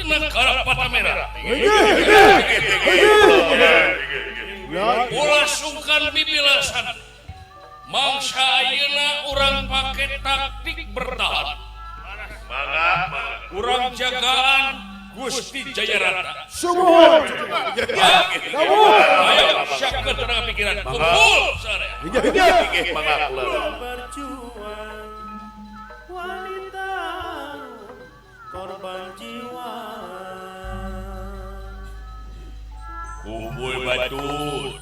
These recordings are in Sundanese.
tina Karapata Merah. Ulah sungkan bibilasan. Mangsa ayeuna urang pake taktik bertahan. Urang jagaan Gusti Jayarata. Sumuhun. Ayo siapkan tenaga pikiran. Kumpul sare. Berjuang wanita korban jiwa. Kumpul batut.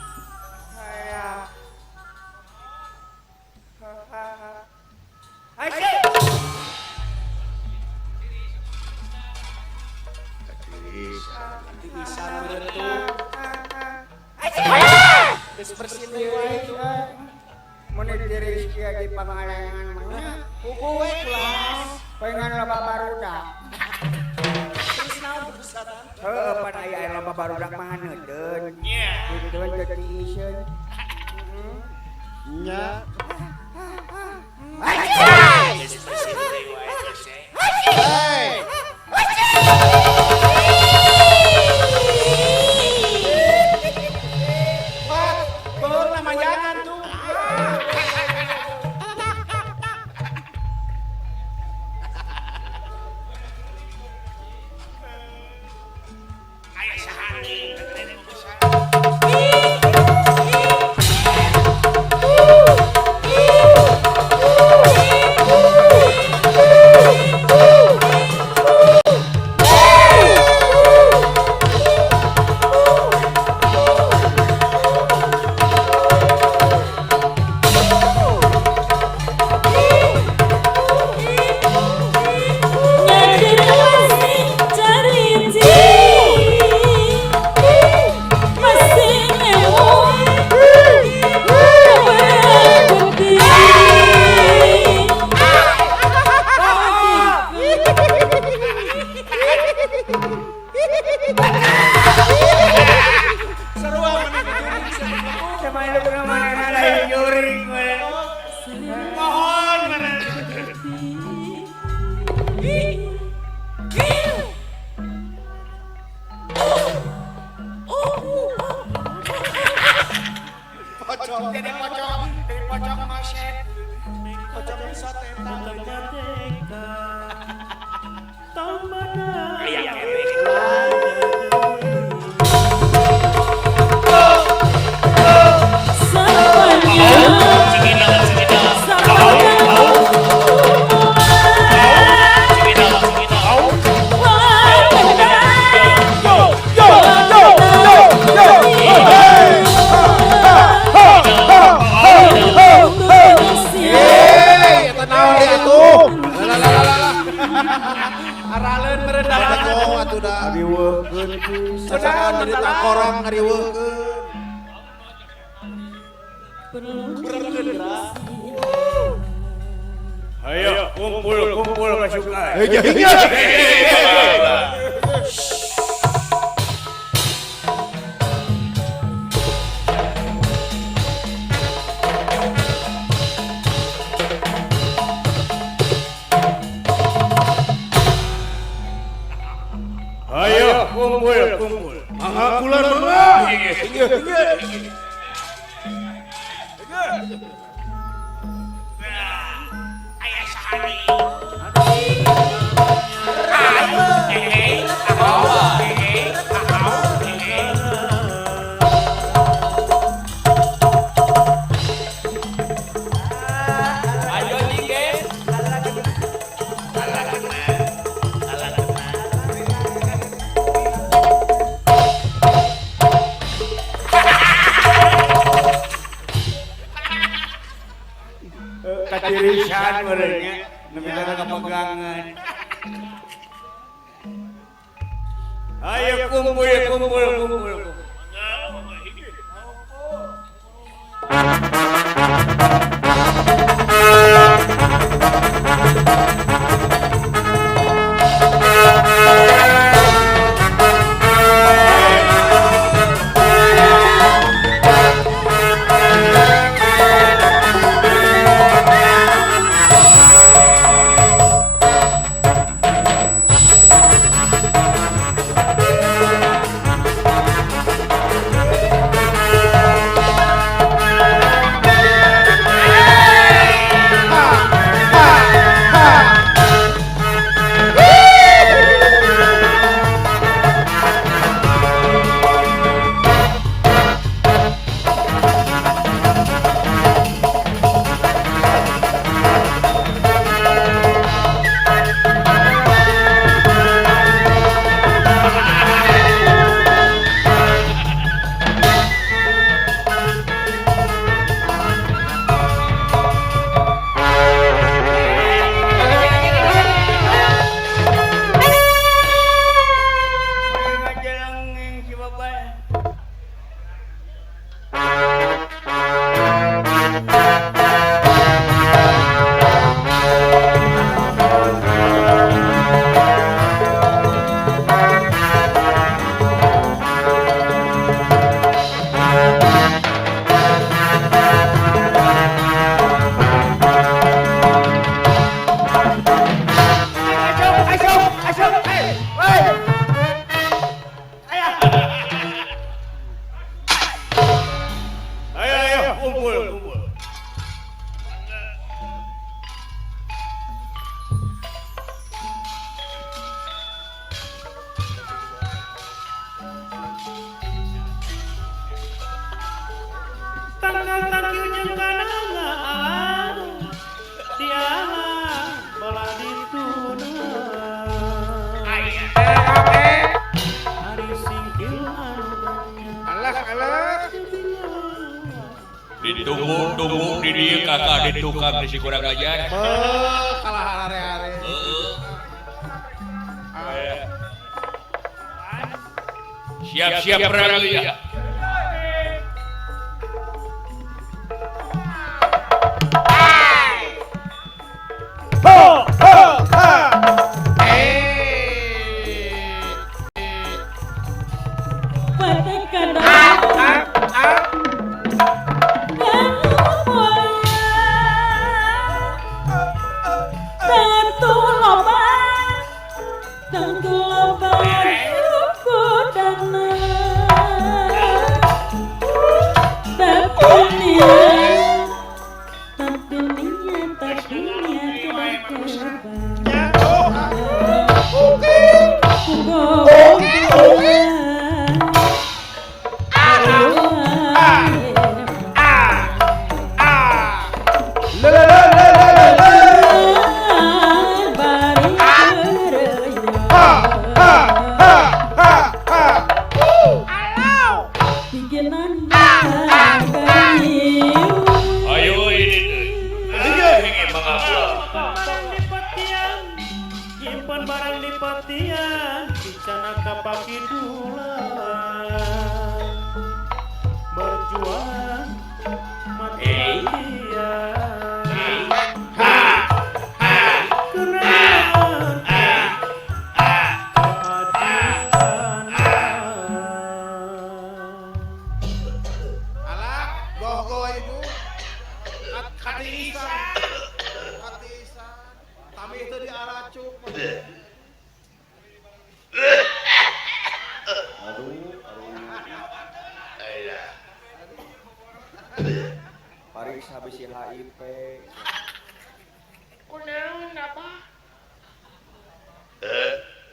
Di pangalangan mana? Huku we kelas. Pengen loba barudak. Terus naon berusaha? Heeh, pan aya loba barudak mah neuteun. Nya. Neuteun teu tiiseun. Nya. Hei. Pak, bawa nama jangan tuh. Jadi pocong maset. Pocong bisa teta. Araleun merendah atuh da riweukeun pisan jadi tangkorang ngariweukeun. Ayo kumpul kumpul pasukan. Ayo kumpul kumpul. Mangga kula mangga. Aya sahani. Ayo dikit. Katirisan merenya, nepi ka kapegangan. Ayo kumpul kumpul kumpul. kana alang dialang bola dituna. Ari singkil anu Alah alah. Ditunggu-tunggu di dieu kakak di tukang di si kurang ajar. Beuh, kalah hare-hare. Siap-siap perang ya. Ho ho ha. Ayo ini nyimpen barang di patian dicana kapakidulan berjuang mati-matian kenalan keadilan. Alah, goh-goh ibu. Katiisan. Katiisan. Tami itu diaracuk. Aduh. Paris habis si HIV. Kunaon apa?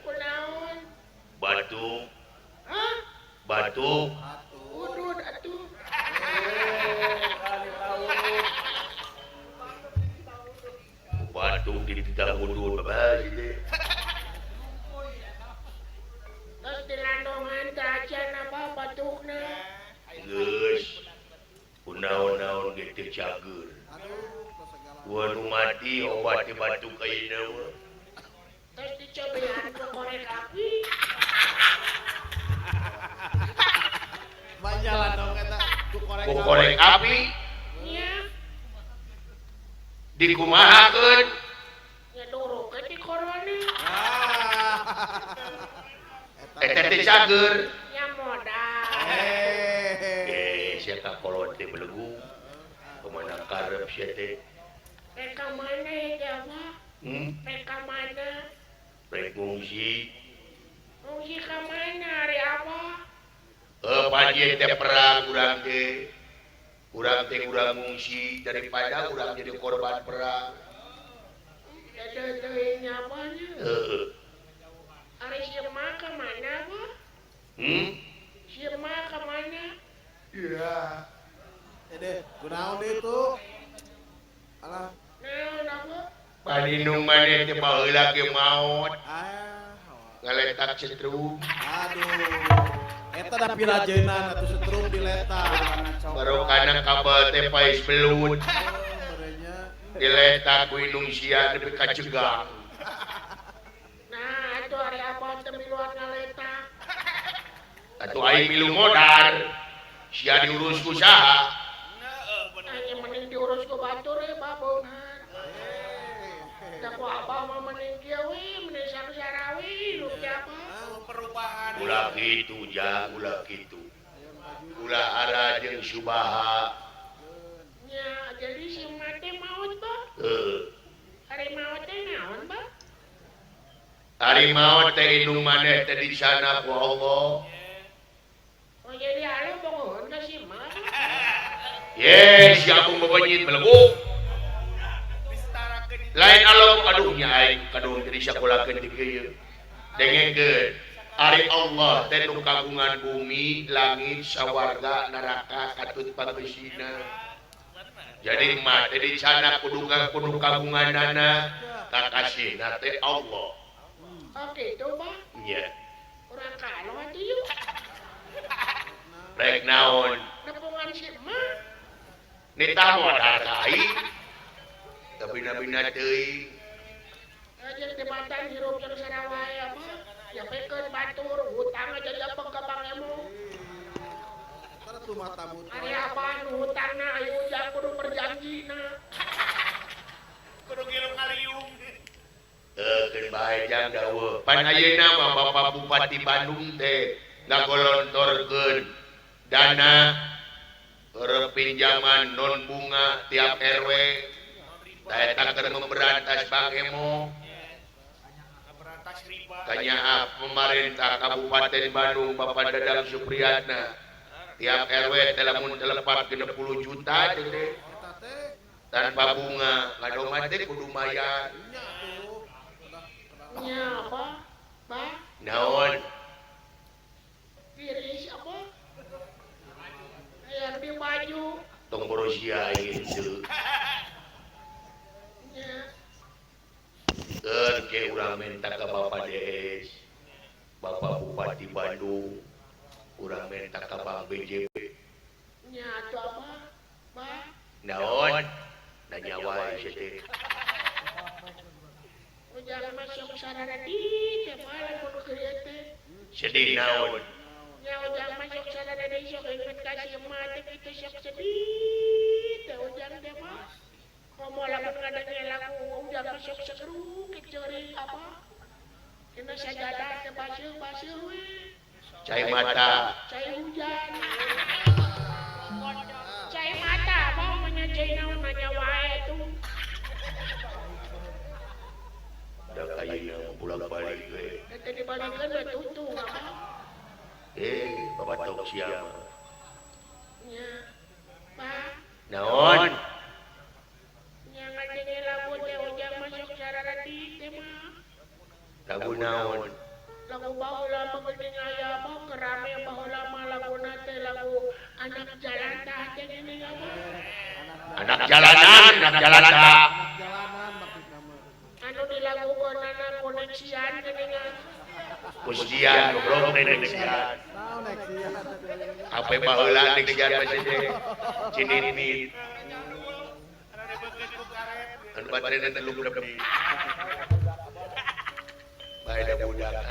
Kunaon? Batuk. Hah? Batuk. Udud atuh. Batuk di tidak udud babah sih. Terus dilandongan tajan apa batukna? Geus. Kunaon-naon ge teu cager. Wanu mati obat batuk ayeuna mah. Terus dicobian ku korek api. Banyalan dong eta ku korek. Ku korek api. Nya. Dikumahakeun? Nya durukeun di korona. Eta teh cager. Nya modal. Sia ka kolot teh belegu. Kemana karep sia teh? Rek ka mana ya, Pak? Rek ka mana? Rek ngungsi. Ngungsi ka mana ari apa? Panjie teh perang urang teh. Urang teh urang ngungsi daripada urang jadi korban perang. Teu teuing apa nya? Heeh. Ari sia mah ka mana, Pak? Sia mah ka mana? Iya. Deh, kunaon deui tuh? Alah. Naon apa? Paninung maneh teh baheula ge maot. Ah. Ngaletak setrum. Aduh. Eta da pirajeunan atuh setrum diletak. Barokana kabel teh paes belut. Diletak ku indung sia nepi ka cegang. Nah, atuh ari apa teh miluan ngaletak? Atuh aing milu modar. Sia diurus ku saha? Nya mending diurus ku batur we babeungan. Da ku abah mah mending kieu we, mending sarusarawi lu teh apa? Perubahan. Ulah kitu ja, ulah kitu. Ulah ara jeung subaha. Nya, jadi si mati maot, Bah? Heeh. Ari maot teh naon, Bah? Ari maot teh indung maneh teh di sana ku Allah. Oh, jadi Allah bogoheun ka si mah. Yes, si abung bebenyit belegu. Lain Allah aduh nya aing kaduh jadi sakolakeun di kieu. Dengekeun. Ari Allah teh nu kagungan bumi, langit, sawarga, neraka, katut pabesina. Jadi mah teh di sana kudu kudu kagunganana kakasihna teh Allah. Oh kitu Bah. Nya. Urang ka anu atuh yuk. Rek naon? Nepungan si emak. Nitah modal ka aing. Tapi-bina teuing. Jeung tebatan hirup jeung sarawae apa? Nyapekeun batur hutang aja japeng ka Bang Emo. Ari apaan hutangna ayo ujang kudu berjanjina. Kudu ngilu ngaliung. Keun bae jang daweuh. Pan ayeuna mah Bapak Bupati Bandung teh ngagolontorkeun dana keur pinjaman non bunga tiap RW. Tah eta keur memberantas Bang Emo. Tanya pemerintah Kabupaten Bandung Bapak Dadang Supriyatna tiap RW lamun telepat 60 juta teh tanpa bunga ngadoma teh kudu mayar. Nya apa? Bah? Naon? Tiris apa? Hayang di baju. Tong borosia ieu. Nya. Keun ke urang minta ka Bapak DS, Bapak Bupati Bandung, urang minta ka Bang BJB. Nya atuh apa? Bah? Naon? Nanya wae sia teh. Ujang mah sok sararadi teh mah kudu kieu teh. Sedih naon? Nya ujang mah sok sararadi sok inget ka si emak teh kitu sok sedih teh ujang teh mah. Komo lamun ngadenge lagu ujang mah sok segeruk ceuri apa? Dina sajadah teh baseuh-baseuh we. Cai mata, cai hujan. Cai mata apa mah nya cai naon nanya wae tuh. Da ayeuna bolak-balik we. Teh dibalikeun we tutung apa? Bapak tok sia mah. Nya. Pak. Naon? Nya ngadenge lagu teh ujang mah sok sararadi teh mah. Lagu naon? Lagu baheula mah geuning aya apa kerame baheula mah laguna teh lagu anak jalantah teh geuning apa? Anak jalanan, anak jalantah. Anu dilagukeunana koneksian geuningan. Kusian goblok neksian. Apa baheula neksian mah teh cinit. Anu baterena telu lebih. Bae da budak.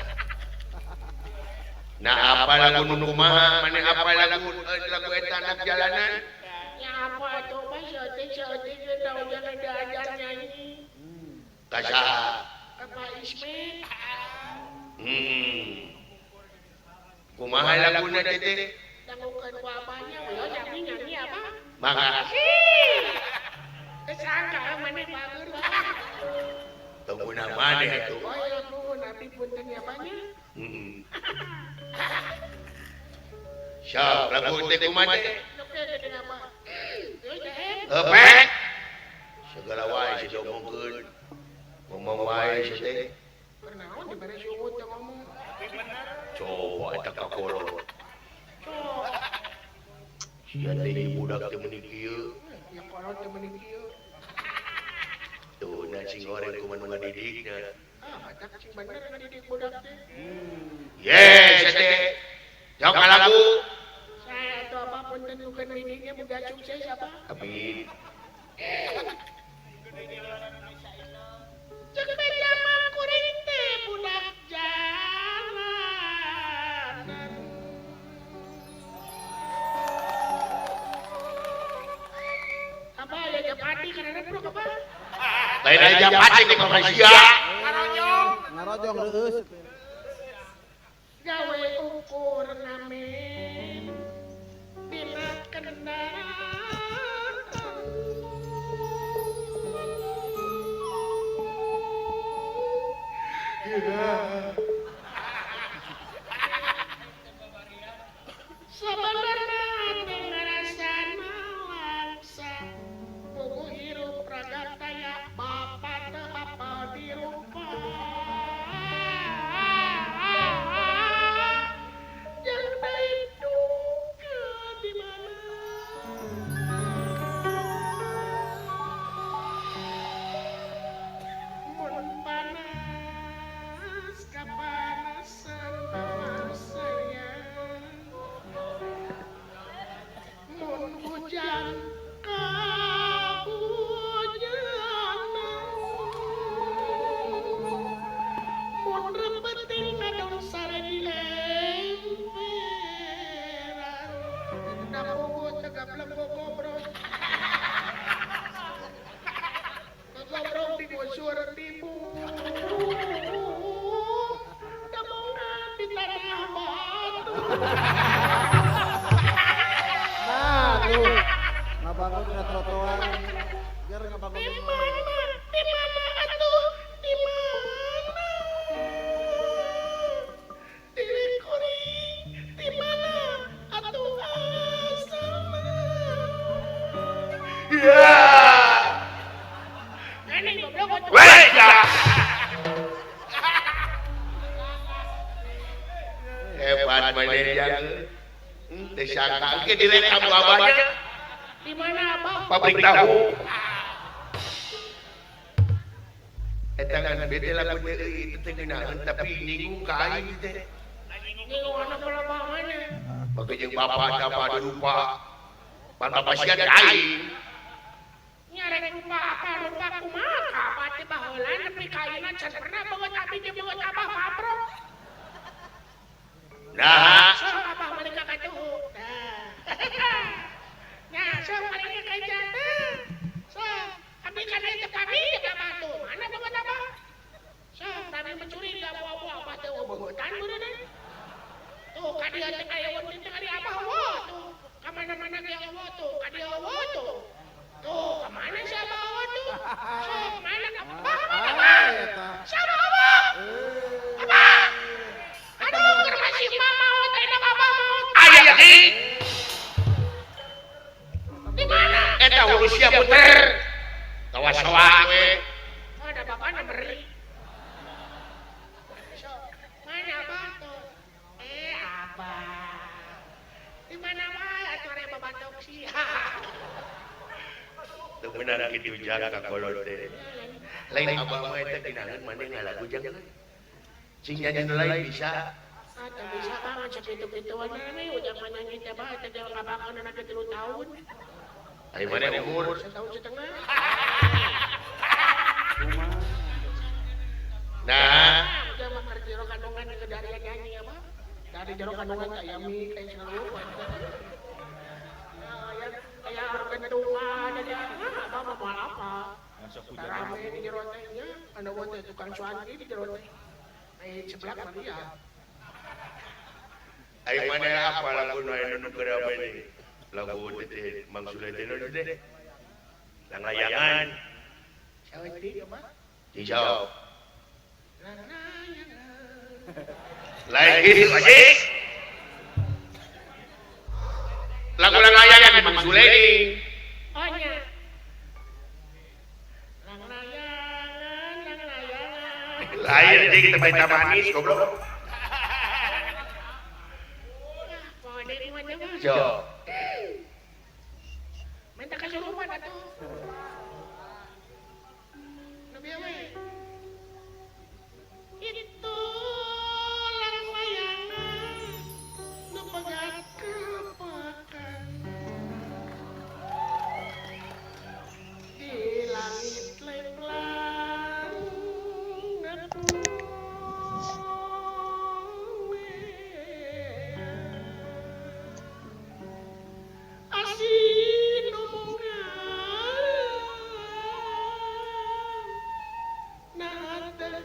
Nah apa lagu nu kumaha? Maneh apa lagu lagu eta anak jalanan? Ya apa atuh mah saeutik-saeutik da ujang diajar nyanyi. Ka saha? Ka Pak Ismet. Kumaha laguna teh? Dangukeun ku abahnya we jadi nyanyi apa? Mangga. Teu sangka maneh bager bae. Tong guna maneh atuh. Oh ya nuhun abdi punten ya banyak. Heeh. Syap lagu teh kumaha teh? Nu teh geuning apa? Geus teh. Heuh. Segala wae si diomongkeun. Ngomong wae si teh. Naon dibere sungut teh ngomong. Coba eta ka kolot. Sia teh budak teh meuni kieu. Ya kolot teh meuni kieu. Tuh na sing goreng kumaha nu ngadidikna. Ah, batak sing bener ngadidik budak teh. Yes, teh. Jawab lagu. Saya atuh apa punten nu keur didiknya boga sukses apa? Amin. Cek beja mah kuring teh budak jalanan. Apa ya japati karena bro apa? Lain aja japati ke Malaysia. Ngarojong. Ngarojong leueus. Gawe ukur ngamen dina kendaraan. Sebenarnya teu ngarasa nalangsa puguh hirup raga taya bapa teu apal dirupa. Jeung deui duka di mana. Aneh goblok. Weh ya. Hebat maneh jang. Teu sangka ge direkam ku abahnya. Di mana abah? Pabrik tahu. Eta kan bete lamun deui itu teh ngeunaheun tapi nyinggung ka aing teh. Nyinggung anak bapak mana? Bagi jeung bapak dapat lupa. Pan bapak sia ka aing. Nya rek lupa apa lupa kumaha ka abah teh baheula nepi ka ayeuna can pernah beungeut abi jeung beungeut abah paprok. Nah, sok abah balik ka katuhu. Tah. Nya sok balik ka jatuh. Sok abi kan teu kami jeung abah tuh. Mana beungeut abah? Sok kami mencuri da bawa abah teh beungeutan meureun. Tuh ka dieu teh aya wonten teh ka abah eueuh tuh. Ka mana-mana ge eueuh tuh, ka dieu eueuh tuh. Tuh, ka mana si abah eueuh tuh? Sok mana ka abah? Mana abah? Si abah eueuh. Abah. Aduh, keur masih mah maot ayeuna abah maot. Aya deui. Di mana? Eta hulu sia puter. Kawas-soang we. Oh, ada bapakna meri. Sok, mana abah tuh? Eh, abah. Di mana wae atuh rek babatok sia. Teu bener kitu jang ka kolot teh. Lain abah mah eta geunaheun maneh ngalagu jang. Cing nyanyi nu lain bisa. Teu bisa banget sakitu-kituan we ujang mah nyanyi teh bae teh ngabakeunana ge 3 tahun. Ari maneh umur 1.5 tahun. Nah, ujang mah ngerti jero kandungan ge dari nyanyi apa? Dari jero kandungan teh aya mi kayak selalu. Aya organ tua ada abah mah moal apa? Rame di jero teh nya, anu teh tukang cuanki di jero teh. Ai seblak mah dia. Ai maneh apa lagu nu aya nu keur rame deui? Lagu teh Mang Sule teh nu teh. Langlayangan. Saeutik mah. Dijawab. Langlayangan. Lain kitu anjing. Lagu langlayangan Mang Sule deui. Oh nya. Langlayangan, langlayangan. Lain anjing teh baita manis goblok. Poe deui mah mah. Jo. Minta kasurupan atuh. Nu bieu we. Itu langlayangan nu pegat kepekan. Di langit lemplang asin omongan nah teu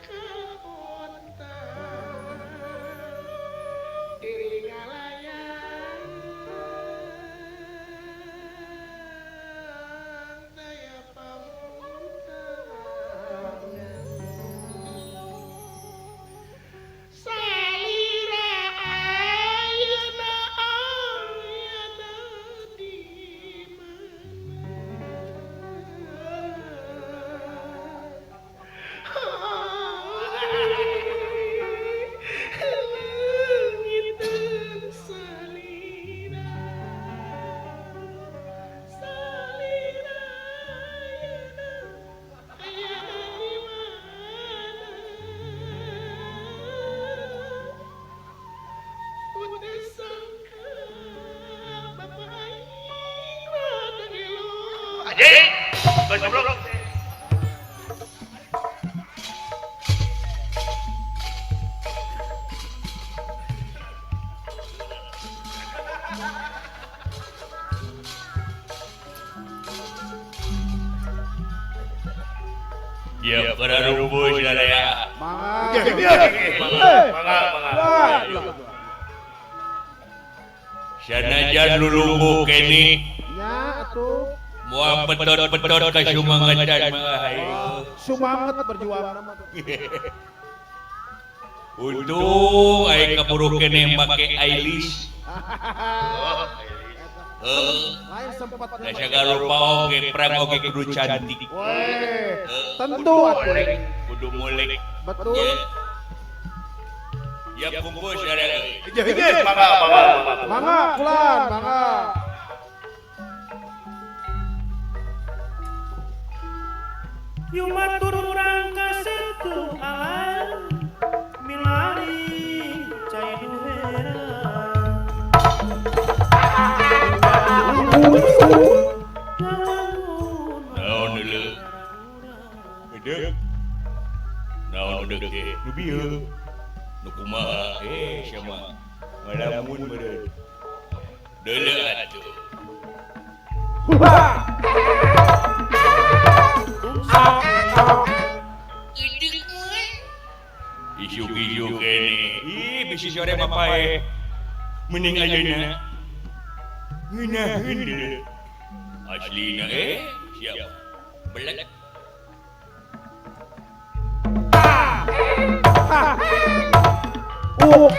diri ngalayang daya pamuntangan salira ayeuna ayeuna di mana. Anjing. Geus goblok. Ya, para rubuh sadaya. Mangga. Mangga, mangga. Sanajan lulungguh kene Nya atuh. moal petot-petot ka sumangetan mah hayu. Sumanget berjuang mah tuh. Untung aya kaburu keneh make Ailis. Oh, Ailis. Lain sempat Da sagala rupa oge perang oge kudu cantik. Weh, tentu atuh. Kudu mulek. Betul. Ya kumpul sadaya euy. Mangga, mangga. Mangga kulan, mangga. Yumatur urang kasentuh alam milari cai nu herang. Naon deuleu? Deuk. Naon deuk teh? Nu bieu. Nu kumaha? Eh, sia mah ngalamun meureun. Deuleu atuh. Isuk-isuk kene. Ih, bisi sore mah pae. Mending ayeuna. Ngeunaheun deuleu. Aslina siap. Belek. Oh.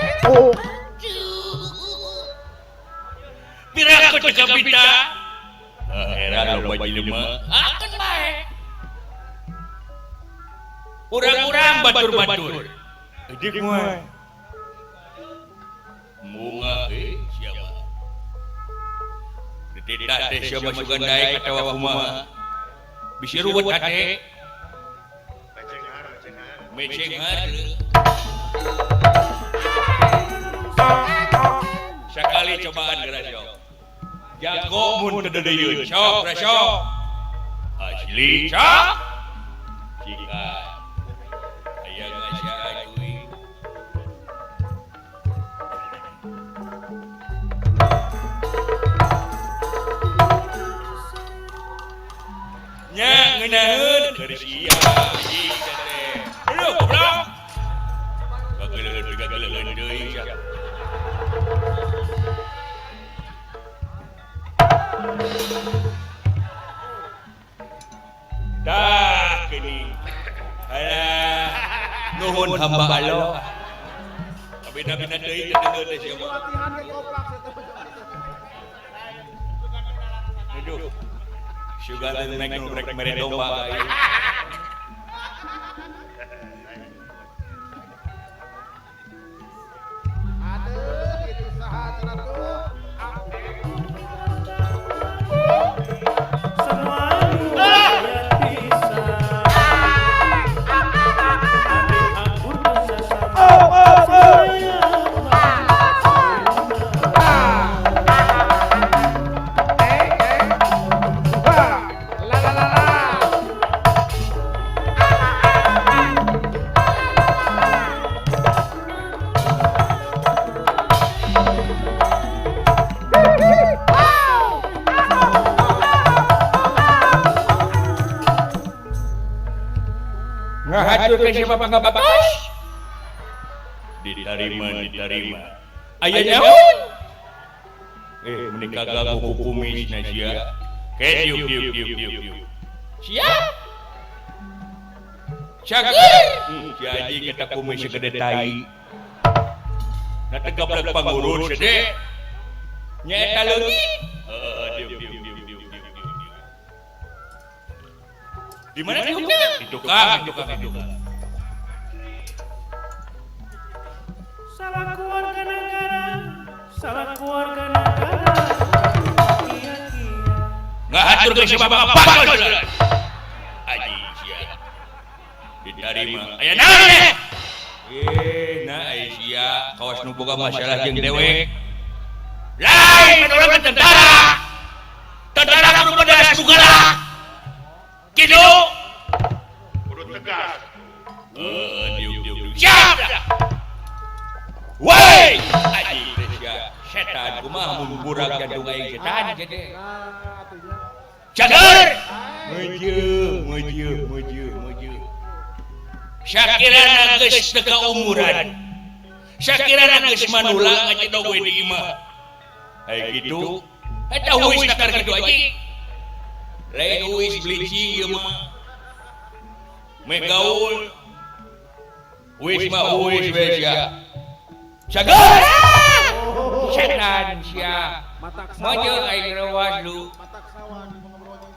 Pira ku teu kapita. Era loba jelema. Akeun bae. Urang-urang batur-batur. Edik mah. Bunga siapa? Dititah teh siapa sugan daek atawa kumaha. Bisi ruwet hate. Meceng hareuh. Sakali cobaan geura sok. Jago mun teu deudeuyeun. Sok geura sok. Asli sok. Jika aya ngasaan euy. Nya ngeunaheun keur sia anjing teh. Aduh goblok. Kageleuheun kageleuheun deui sia. Dah geuning. Alah. Nuhun hamba Allah. Kabina-bina deui teh deungeun teh sia mah. Latihan ge koplak eta. Aduh. Sugan nek nu rek mere domba aing. Aduh, itu saha cenah tuh. Semua nu aya pisan. Ade ampun sasama. Saya La la la la. Ngahatur teh siapa pangabakas? Diterima, diterima. Aya nyaun? Mending kagak ku kumis na sia. Ke diuk diuk diuk diuk diuk. Sia? Cager. Si haji kita kumis segede tai. Na tegaplek pangurus gede. Nyaeta leungit. Heeh, diuk diuk diuk diuk diuk diuk. Di mana diukna? Di tukang, di tukang, di tukang. Salah keluarga negara, salah keluarga negara. Kia-kia. Ngahatur ke siapa bapak bapak. Aji sia. Diterima. Aya naon teh? Nah ai sia kawas nu boga masalah jeung dewek. Lain menolong tentara. Tentara kudu bedas bugalak. Kitu. Kudu tegas. Diuk diuk diuk. Siap. Woi, aji teh sia. Setan kumaha mun burak jantung aing setan teh. Nah, atuh nya. Cager. Meujeum, meujeum, meujeum, meujeum. Sakirana geus teu kaumuran. Sakirana geus manula ngacedog we di imah. Ai kitu, eta huis takar kitu aji. Lain huis bleaching ieu mah. Meh gaul. Huis mah huis we sia. Cager. Setan sia. Maju aing rewas lu.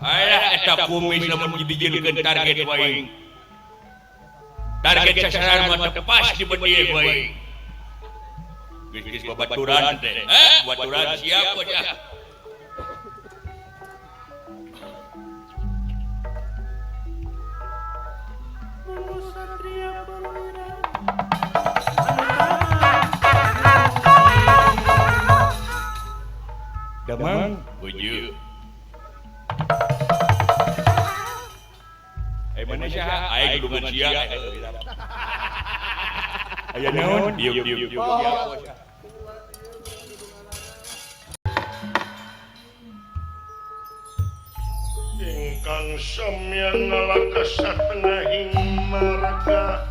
Alah eta kumis lamun dijieunkeun target wae. Target sasaran mah teu pas di bedil wae. Geus babaturan teh. Babaturan siap aja. Damang bujeu. Mana saha? Aing dudungan sia. Aya naon? Diuk diuk diuk. Ingkang samyang ngalaka satengahing marga.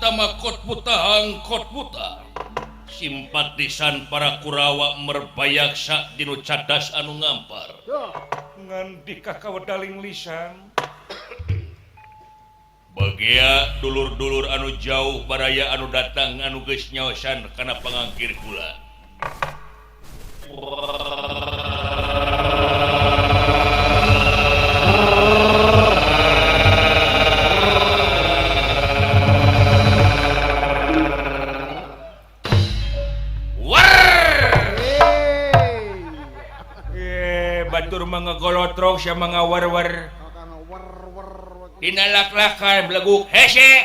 Tama kot buta hangkot buta simpatisan para Kurawa merbayaksa dinu cadas anu ngampar ngandika kawedaling lisan bagia dulur-dulur anu jauh baraya anu datang anu geus nyaosan kana pangangkir kula. Ngegolotrok sama ngawer-wer dina lak-lakan beleguk hese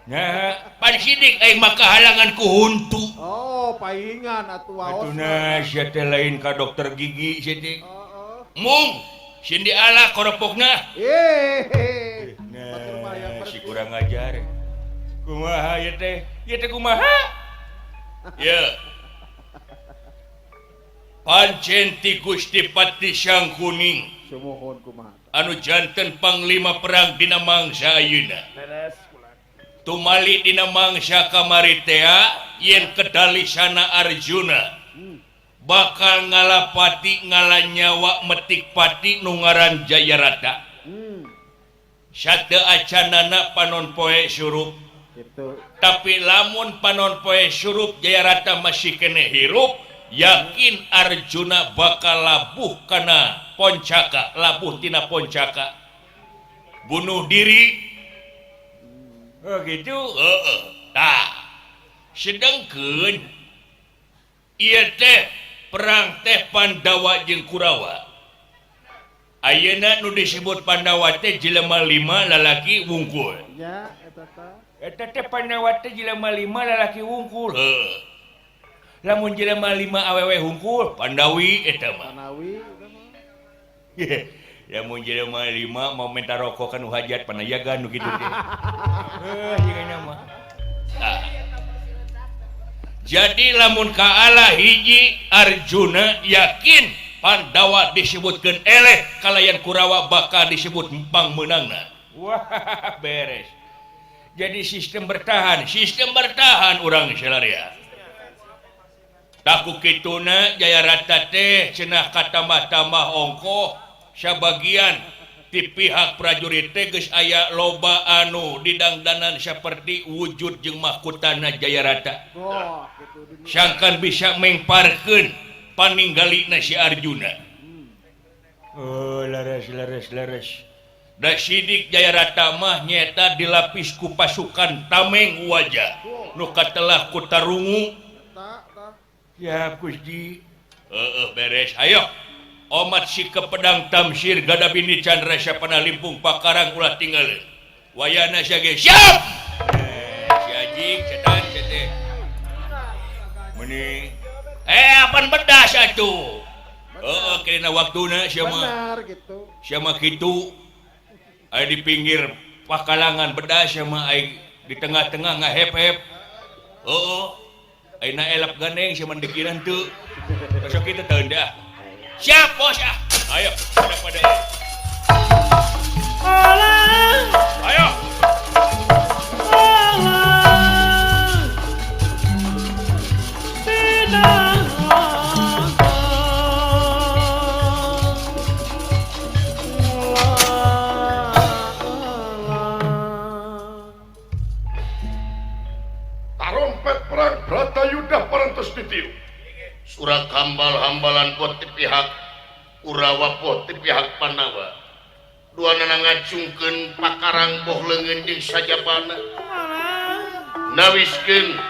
nah pan sidik aing mah kahalangan ku huntu. Oh paingan atuh waos atuh sia teh lain ka dokter gigi sia teh mung sindi ala koropokna nah si kurang ajar kumaha ieu teh kumaha ye pancen ti Gusti Pati Sangkuning anu janten panglima perang dina mangsa ayeuna tumali dina mangsa kamari tea yen kedali sana Arjuna bakal ngalapati ngalanyawa metik pati nu ngaran Jayarata sateu acanana panon poe surup tapi lamun panon poe surup Jayarata masih keneh hirup yakin Arjuna bakal labuh kana poncaka, labuh tina poncaka bunuh diri. Oh gitu. Heeh. Tah sedengkeun ieu teh perang teh Pandawa jeung Kurawa. Ayeuna nu disebut Pandawa teh jelema 5 lalaki wungkul. Nya eta teh. Eta teh Pandawa teh jelema 5 lalaki wungkul. Heuh. Lamun jelema 5 awewe hungkul Pandawi eta mah. Pandawi eta mah. Lamun jelema 5 mau minta rokok kanu hajat panayagan nu kitu teh. Heuh jeung mah. Tah. Jadi lamun kaala hiji Arjuna yakin Pandawa disebutkeun eleh kalayan Kurawa bakal disebut empang meunangna. Wah beres. Jadi sistem bertahan urang salaria. Taku kituna Jayarata teh cenah katambah-tambah ongkoh sabagian ti pihak prajurit teh geus aya loba anu didangdanan saperti wujud jeung mahkotana Jayarata. Sangkan bisa mengparkeun paninggalina si Arjuna. Oh laras laras laras. Da sidik Jayarata mah nyeta dilapis ku pasukan tameng wajah nu katelah ku tarungu. Ya Gusti. Heeh beres. Ayo. Omat si kepedang Tamsir Gadabini Chandra Sapana Limpung Pakarang ulah tinggal. Wayana sia ge siap. Si anjing setan teh. Meni apan bedas atuh. Heeh kena waktuna sia mah. Benar gitu. Sia mah kitu. Aya di pinggir pakalangan bedas sia mah aing di tengah-tengah ngahep-hep. Heeh. Aina elap gandeng sama dikiran tuh. Besok kita tanda. Siap bos ah. Ayo, pada ayo. Tarompet perang Bratayuda parantos ditiup. Surat hambal-hambalan pot ti pihak Kurawa pot ti pihak Pandawa. Duanana ngacungkeun pakarang boh leungeun jeung sajabana. Nawiskeun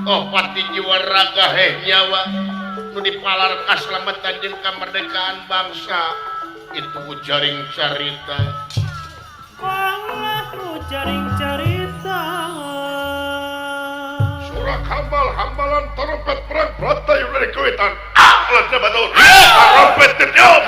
opat jiwa raga heh nyawa nu dipalar kaslametan jeung kamerdekaan bangsa. Itu jaring carita. Manglah jaring carita. Surak hambal-hambalan trompet perang Bratayuda di Kuitan. Alat batur. Trompet ditiup.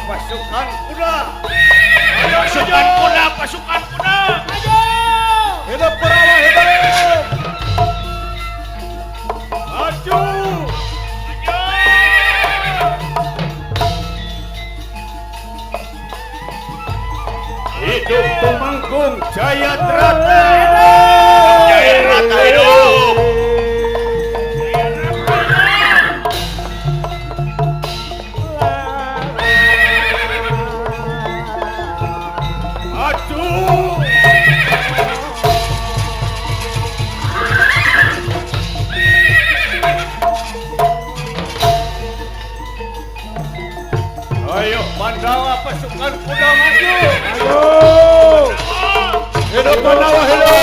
Pasukan kuda. Pasukan kuda, pasukan kuda. Maju. Hidup Kurawa, hidup. Maju. Maju. Hidup Tumenggung Jayadrata. Jayadrata hidup. Ayo Pandawa pasukan kuda maju. Ayo. Hidup Pandawa hidup.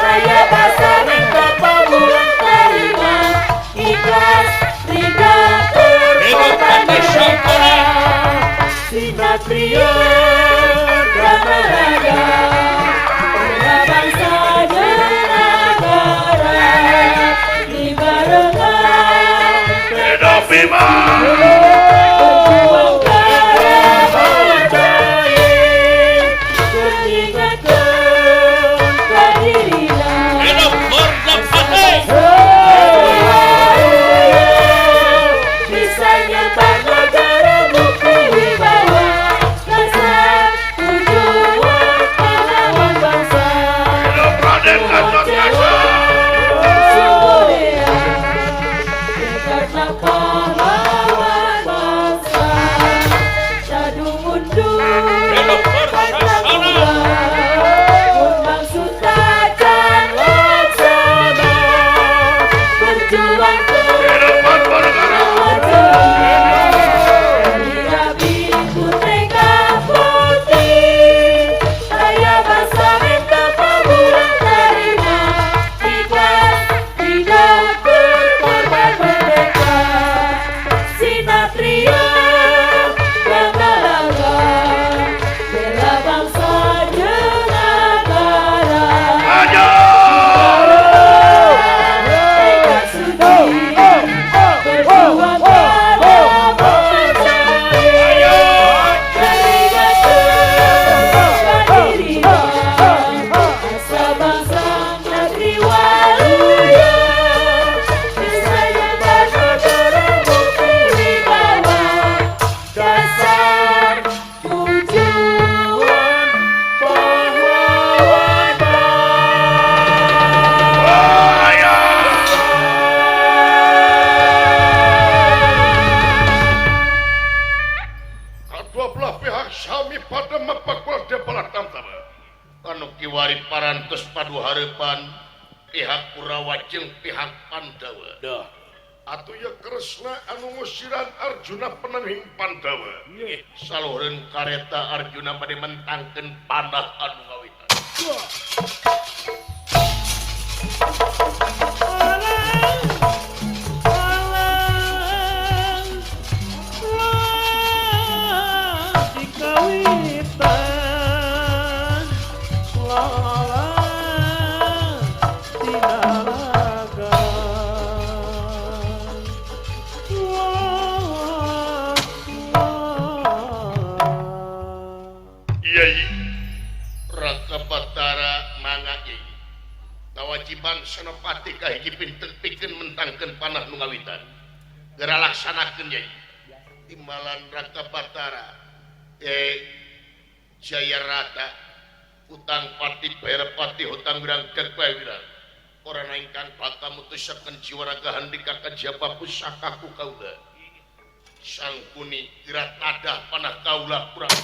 Kaya basa ning bapak mulang terima ikhlas. Kurawa jeung pihak Pandawa. Dah. Atuh ya Kresna anu ngusiran Arjuna penanghing Pandawa. Nggih, saluhureun kareta Arjuna bade mentangkeun panah anu ngawitan. Dikawitan lala tinalaga Yai Raka Batara mangga yai kawajiban Senopati kahiji pinten pikeun mentangkeun panah nu ngawitan geura laksanakeun yai timbalan Raka Batara Jayarata utang pati bayar pati hutang wirang dek wirang orang ingkang bakal mutusaken jiwa raga handika kajaba pusaka ku kaula sangkuni geura tadah panah kaula kurang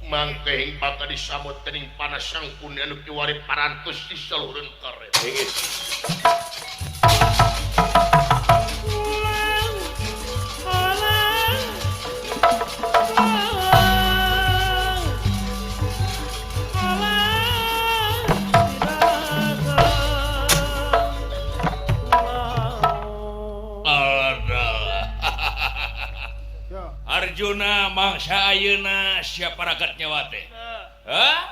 mangkehing bakal disabot dening panas sangkuni anu kiwari parantos di saluhureun karet. Arjuna mangsa ayeuna siapa ragat nyawa teh? Hah?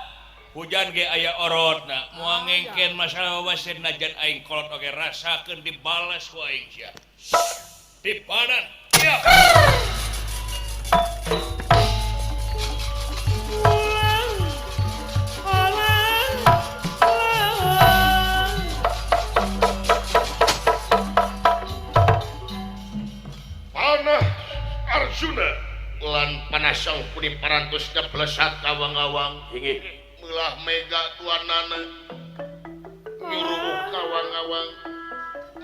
Hujan ge aya orotna, moal ngengken masalah wawasen najan aing kolot oge rasakeun dibales ku aing sia. Dipanan. Ya. Panah Arjuna lan panah sangkuni parantos kablesat kawang-awang inggih meulah mega tuanana nyuruh kawang-awang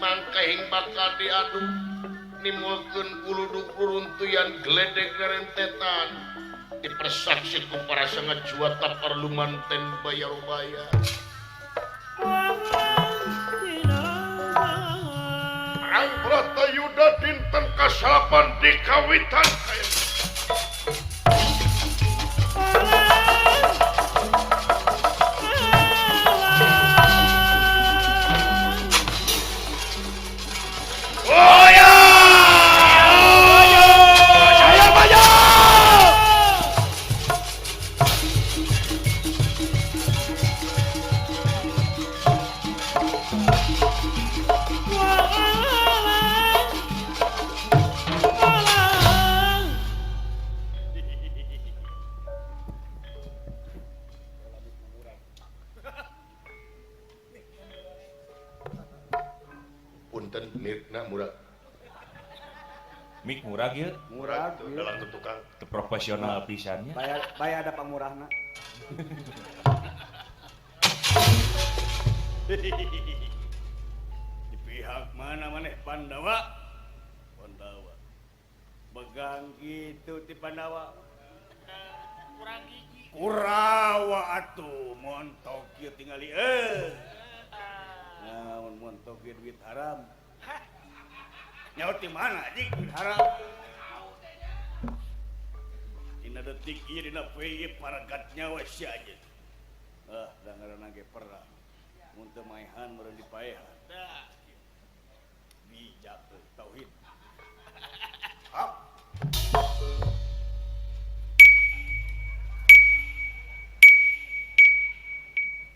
mangkehing bakal diadu nimulkeun kuluduk ruruntuyan gledek rentetan dipersaksi ku para sangat juata parlumanten bayar-bayar. Perang Bratayuda dinten kasalapan di kawitan Punten mirna murag. Mik murag ieu? Murag dalam tukang. Teu profesional pisan nya. Bayar ada pamurahna. Di pihak mana maneh Pandawa? Pandawa. Begang gitu ti Pandawa. Kurang gigi. Kurawa atuh montok ieu tingali euy. Naon montok ieu duit haram. Nyaut di mana anjing duit haram? Dina detik ieu dina poe ieu paragat nyawa sia aja. Ah, da ngaranna ge perang. Mun teu maehan meureun dipaehan. Bijak tauhid. Hap.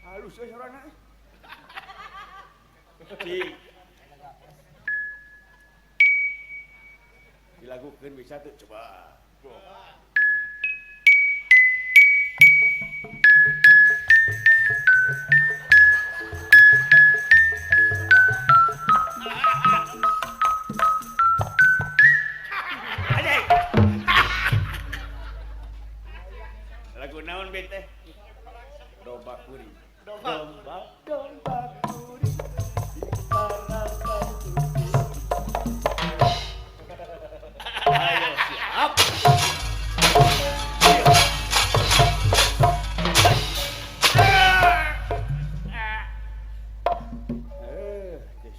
Halus euy sorana. Cing. Dilakukeun bisa tuh coba. Lagu naon be teh? Domba kuri. Domba domba kuri. Ayo siap.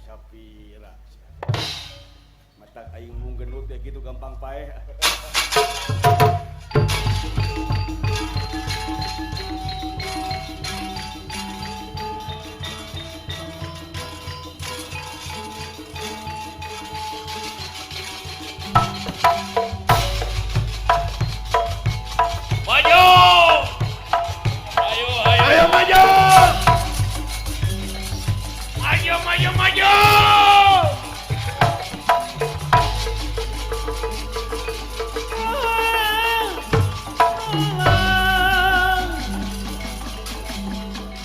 Sapira. Mata aing mung gendut ya gitu gampang paeh. Maju! Ayo, ayo, ayo maju! Maju, maju, maju!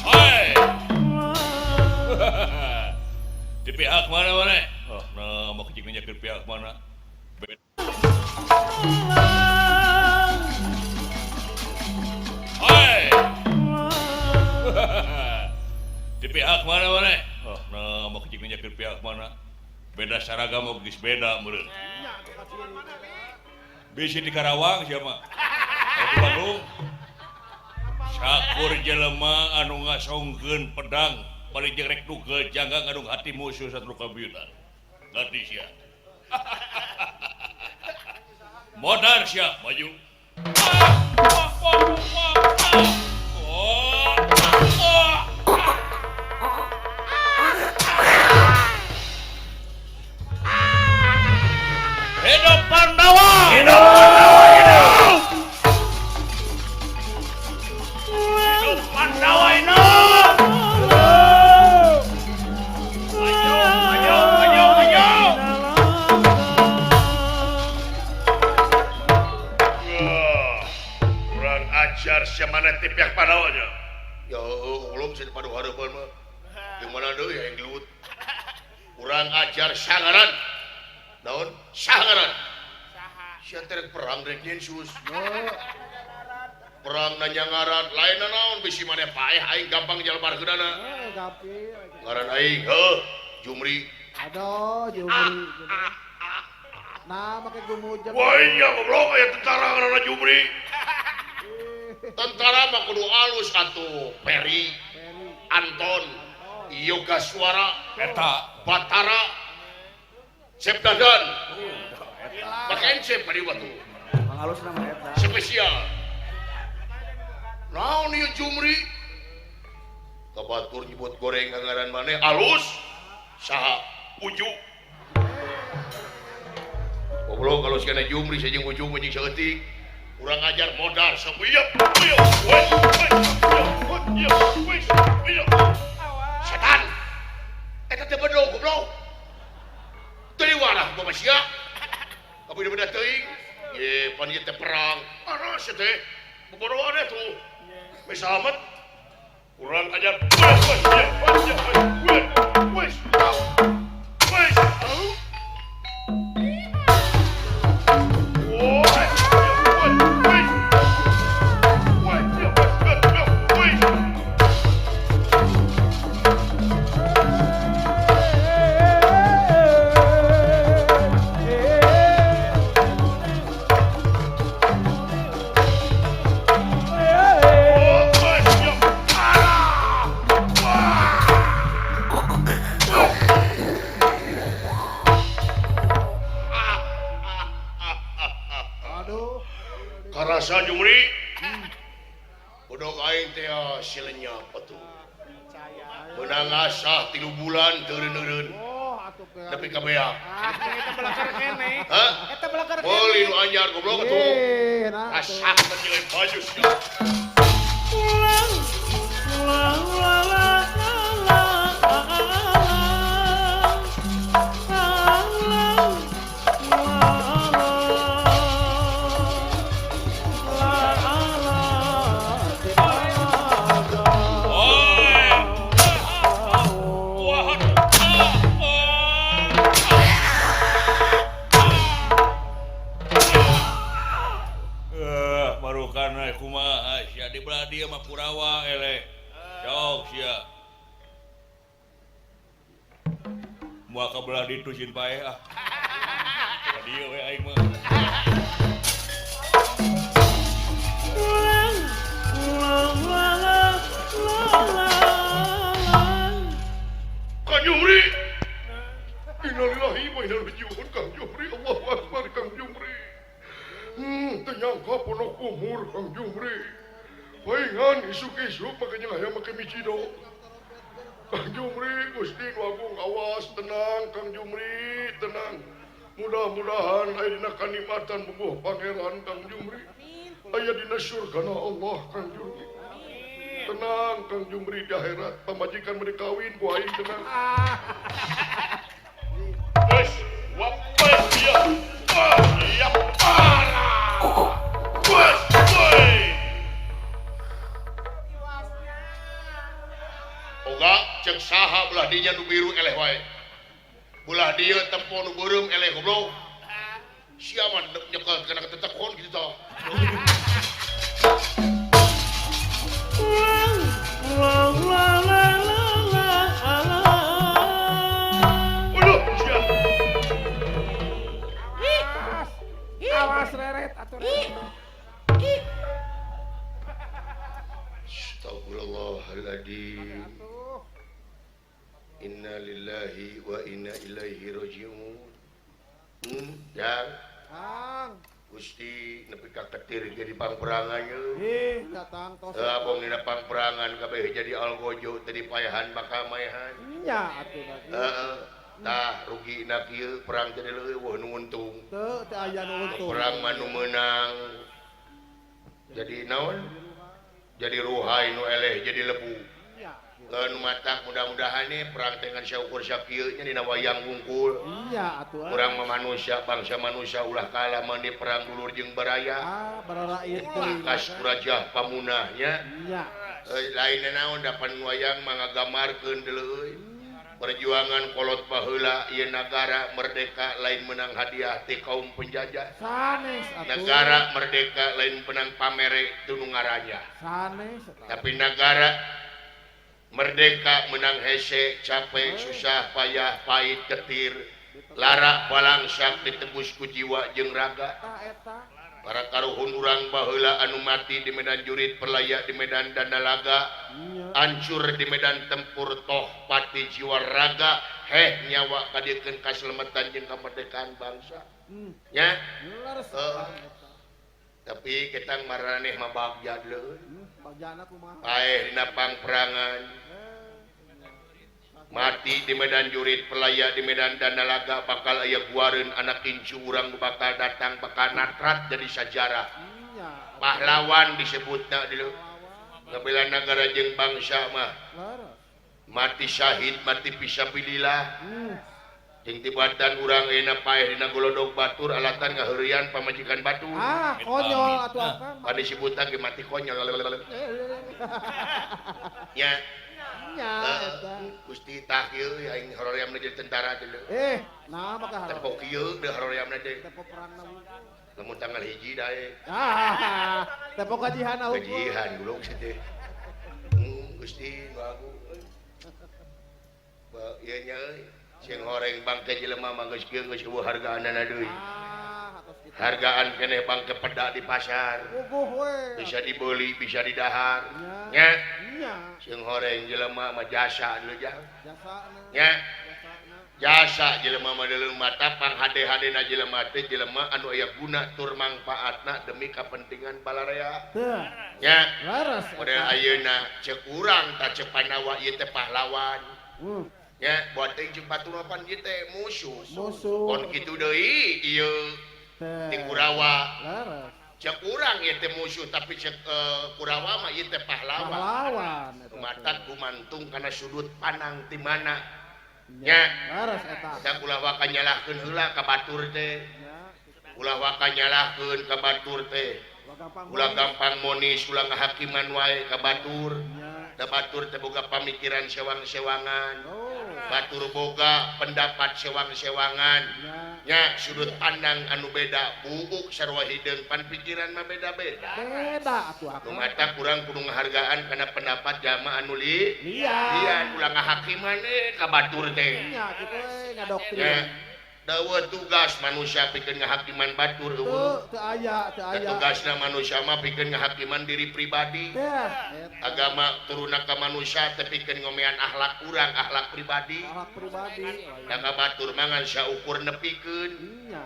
Hei! Di pihak mana mana? Oh, nah, mau kecil ke pihak mana? Hei! Di pihak mana mana? Oh, nah, mau kecil ke pihak mana? Beda seragam mau geus beda meureun. Bisi di Karawang siapa? Di Bandung. Sakur jelema anu ngasongkeun pedang bari jeung rek dugel jangga ngadung hati musuh satru kabiutan. Ngerti sia. Modar sia maju. Hidup Pandawa! Hidup Pandawa! Hidup! Hidup Pandawa hidup! Maju, maju, maju, maju! Kurang ajar siapa nanti pihak Pandawanya? Ya, belum sih padu harapan mah. Di mana deui yang gelut? Kurang ajar sangaran. Naon? Saha ngaran? Saha? Sia teh perang rek nyensus. Perang nanya ngaran, lain naon bisi maneh paeh aing gampang jalbarkeunana. Heuh, gampil. Ngaran aing heuh Jumri. Aduh, Jumri. Nah, make gumujeng. Wah iya goblok aya tentara ngaranna Jumri. Tentara mah kudu alus atuh, Peri, Anton, Yoga Suara, Eta, Batara, Cep Dadan. Pakai Cep tadi waktu. Pangalus nama eta. Spesial. Naon ieu Jumri? Kabatur nyebut goreng ngaran maneh alus. Saha? Uju. Goblok kalau sikana Jumri sajeng ujung anjing saeutik. Kurang ajar modal saeuyeuk. Setan. Eta teh bedog goblok. Teu warah bapak sia. Kabeh beda teuing. Ye pan ieu teh perang. Aras teh. Boboroan tuh. Wis salamet. Kurang ajar. Wis. Wis. Karasa Jumri. Bodok aing teh silenyap atuh. Meunang asah 3 bulan teu eureun-eureun. Nepi ka beak. Eta belakar keneh. Hah? Eta belakar keneh. Meuli nu anyar goblok atuh. Asak teh baju sia. La la la la. dieu mah Kurawa eleh. Jauh sia. Moal ka belah ditu sieun paeh ah. Ka dieu we aing mah. Kang Jumri. Innalillahi wa inna ilaihi raji'un Kang Jumri. Allahu akbar Kang Jumri. Teu nyangka ponok umur Kang Jumri. Paingan isuk-isuk make jeung hayam make micido. Kang Jumri Gusti nu Agung awas tenang Kang Jumri tenang. Mudah-mudahan aya dina kanikmatan bubuh pangeran Kang Jumri. Aya dina surgana Allah Kang Jumri. Tenang Kang Jumri di akhirat pamajikan bade kawin ku aing tenang. Wes, wapes ya. Ya parah. Wes, woi. Oga cek saha belah dinya nu biru eleh wae. Belah dieu tempo nu beureum eleh goblok. Sia mah nyekel kana ketetekon kitu tah. Waduh, sia. Awas reret atuh. Astagfirullahaladzim. Inna lillahi wa inna ilaihi raji'un. Jang. Kang. Gusti nepi ka ketir jadi pangperangan ye. Ih, datang tos. Abong dina pangperangan kabeh jadi algojo teu dipaehan bakal maehan. Nya atuh da. Heeh. Tah rugina kieu perang teh leuweuh nu untung. Teu teu aya nu untung. Perang mah nu meunang. Jadi naon? Jadi ruhai nu eleh jadi lebu. Nu matak mudah-mudahan nih perang dengan syukur sakieu nya dina wayang wungkul. Iya atuh. Urang mah manusia bangsa manusia ulah kalah mandi perang dulur jeung baraya. Ah, bararakyat deui. Kas Rajah Pamunah nya. Iya. Lain naon dapan wayang mah ngagamarkeun deuleu euy. Perjuangan kolot baheula ieu nagara merdeka lain menang hadiah ti kaum penjajah. Sanes atuh. Nagara merdeka lain menang pamere teu nu ngaranya. Sanes. Tapi nagara merdeka menang hese, capek, susah, payah, pahit, ketir, lara, balangsak, ditebus ku jiwa jeung raga. Para karuhun urang baheula anu mati di medan jurit, perlaya di medan dandalaga, hancur di medan tempur, toh pati jiwa raga, heh nyawa kadiekeun kaselemetan jeung kemerdekaan bangsa. Nya? Tapi ketang maraneh mah bagja leuh. Paeh dina pangperangan. Mati di medan jurit, pelaya di medan dandalaga, bakal aya guareun anak incu urang bakal datang bakal natrat jadi sajarah. Pahlawan disebutna dulu. Ngabela nagara jeung bangsa mah. Mati syahid, mati fisabilillah. Jeung tibatan urang ayeuna paeh dina golodog batur alatan ngaheureuyan pamajikan batur. Ah, konyol atuh akang. Pan disebutna ge mati konyol. Nya. Nya eta. Gusti tah ieu aing hororeamna jadi tentara deuleu. Nah maka tempo kieu deui hororeamna teh. Tempo perangna wungkul. Lamun tanggal 1 dae. Ah, tempo gajihan wungkul. Gajihan goblok teh. Gusti nu agung euy. Ba ieu nya euy. Sing horeng bangke jelema mah geus kieu geus eueuh hargaanana deui. Hargaan keneh bangke peda di pasar. Puguh we. Bisa dibeli, bisa didahar. Nya. Sing horeng jelema mah jasa deui jang. Jasana. Nya. Jasa jelema mah deuleu mata pang hade-hadena jelema teh jelema anu aya guna tur mangpaatna demi kapentingan balarea. Teu. Nya. Leres. Model ayeuna ceuk urang tah ceuk Pandawa ieu teh pahlawan. Ya, buat teh jeung paturopan ieu teh musuh. Musuh. Kon kitu deui ieu ti Kurawa. Leres. Ceuk urang ieu teh musuh tapi ceuk Kurawa mah ieu teh pahlawan. Pahlawan. Matak gumantung kana sudut pandang ti mana. Nya. Leres eta. Da ulah waka nyalahkeun heula ka batur teh. Ulah waka nyalahkeun ka batur teh. Ulah gampang monis, ulah ngahakiman wae ka batur. Da batur teh boga pamikiran sewang-sewangan. Batur boga pendapat sewang-sewangan nya sudut pandang anu beda buuk sarua hideung pan pikiran mah beda-beda. Beda atuh Nu mata kurang kudu ngahargaan kana pendapat jalma anu li lian. Ulah ngahakiman ka batur teh. Nya kitu we ngadoktrin. Dawa tugas manusia pikeun ngahakiman batur eueuh. Teu aya, teu aya. Tugasna manusia mah pikeun ngahakiman diri pribadi. Agama turunna ka manusia teh pikeun ngomean akhlak urang, akhlak pribadi. Akhlak pribadi. Da ka batur mah ngan saukur nepikeun.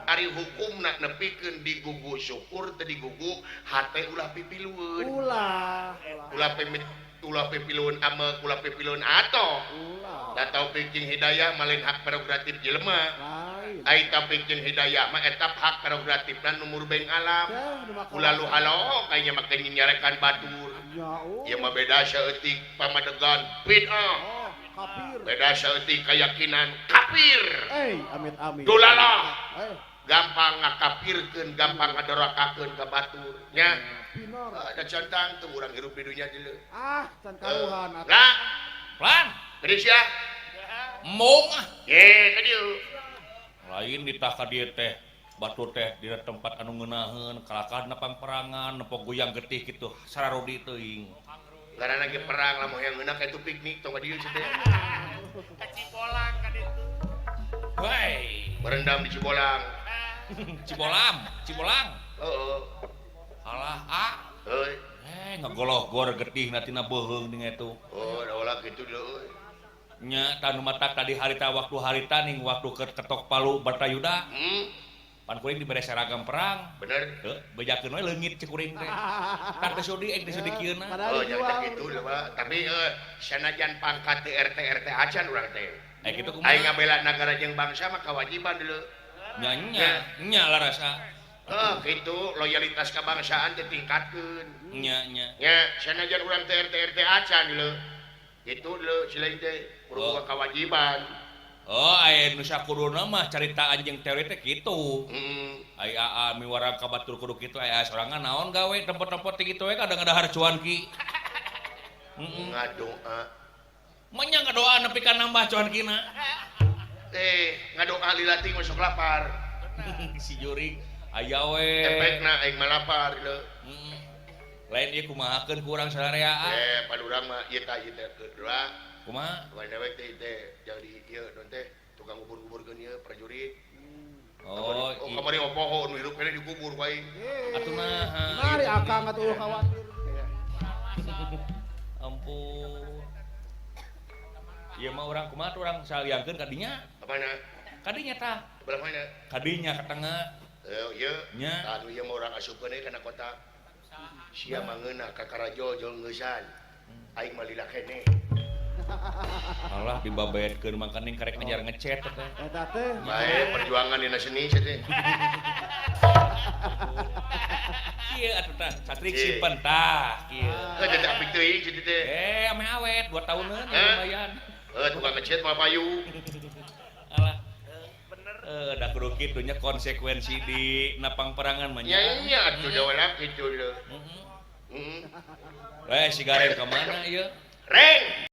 Ari hukumna nepikeun digugu syukur teu digugu hate ulah pipilueun. Ulah. Ulah pipilueun ameuk, ulah pipilueun atoh. Da taufik jeung hidayah mah lain hak prerogatif jelema. Ai taufik jeung hidayah mah eta hak prerogatifna nu murbeng alam. Ulah lu halo kayaknya make nyarekan batur. Ieu mah beda saeutik pamadegan bid'ah. Kafir. Beda saeutik keyakinan kafir. Amit amit. Dulalah. Gampang ngakafirkeun, gampang ngadorakakeun ka batur nya. Ada centang tuh urang hirup di dunya deuleu. Ah, can karuhan atuh. Lah, Plan. Geus ya. Embung ah. Ye, ka dieu. Lain ditah ka dieu teh, batur teh dina tempat anu ngeunaheun, kalakah dina pangperangan, nempo goyang getih kitu, sararodi teuing. Ngaranna ge perang lamun hayang ngeunah ka itu piknik tong ka dieu sia teh. Ka Cibolang ka ditu. Hei, berendam di Cibolang. Cibolam, Cibolang. Heeh. Alah, ah. Heuy. Ngegoloh-gor getihna tina beuheung ning itu. Oh, da ulah kitu deui. Nya tanu mata tadi harita waktu harita ning waktu ketok palu Bartayuda. Pan kuring dibere seragam perang. Bener. Heuh, bejakeun we leungit cek kuring teh. Tah teh sudi ek teh sudi kieuna. Oh, nya teh kitu leuh, tapi sanajan pangkat teu RT RT acan urang teh. Kitu kumaha? Aing ngabela nagara jeung bangsa mah kewajiban deuleu. Nya nya, nya lah rasa. Kitu loyalitas kebangsaan teh tingkatkeun. Nya nya. Nya sanajan urang teh RT RT acan deuleu. Kitu deuleu silain teh kudu boga kewajiban. Oh, aya nu sakuduna mah carita anjing teori teh kitu. Ai aa miwarang ka batur kudu kitu, aya sorangan naon gawe tempat-tempat teh kitu we kadang ngadahar cuanki. Ngadoa. Manya ngadoa nepi ka nambah cuankina. Ngadoa lila ting masuk lapar. Si jurig aya we. Efekna aing mah lapar leuh. Lain ieu kumahakeun ku urang sareaan. Pan urang mah ieu tah ieu teh kedua. Kumaha? Lain dewek teh teh jadi ieu non teh tukang ngubur-nguburkeun ieu prajurit. Oh, kamari opoho nu hirup keneh dikubur ku aing. Atuh naha? Mari akang atuh khawatir. Ampun. Ieu mah urang kumaha tuh urang saliangkeun ka dinya? Apana? Ka dinya tah. Belah mana? Ka dinya ka tengah. Ieu. Nya. Tah ieu mah urang asupkeun we kana kota. Sia mah ngeunah ka Karajol jol ngeusan. Aing mah lila keneh. Alah dibabaetkeun mangkaning karek ngajar ngecet teh. Eta teh. Bae perjuangan dina seni sia teh. Kieu atuh tah, satrik simpen tah kieu. Heuh teh apik teuing sia teh. Ame awet 2 tahuneun lumayan. Heuh tukang ngecet mah payu. Alah. Bener. Da kudu kitu nya konsekuensi di napang perangan mah nya. Nya atuh da ulah kitu leuh. Heeh. Si Gareng ka mana ieu? Reng.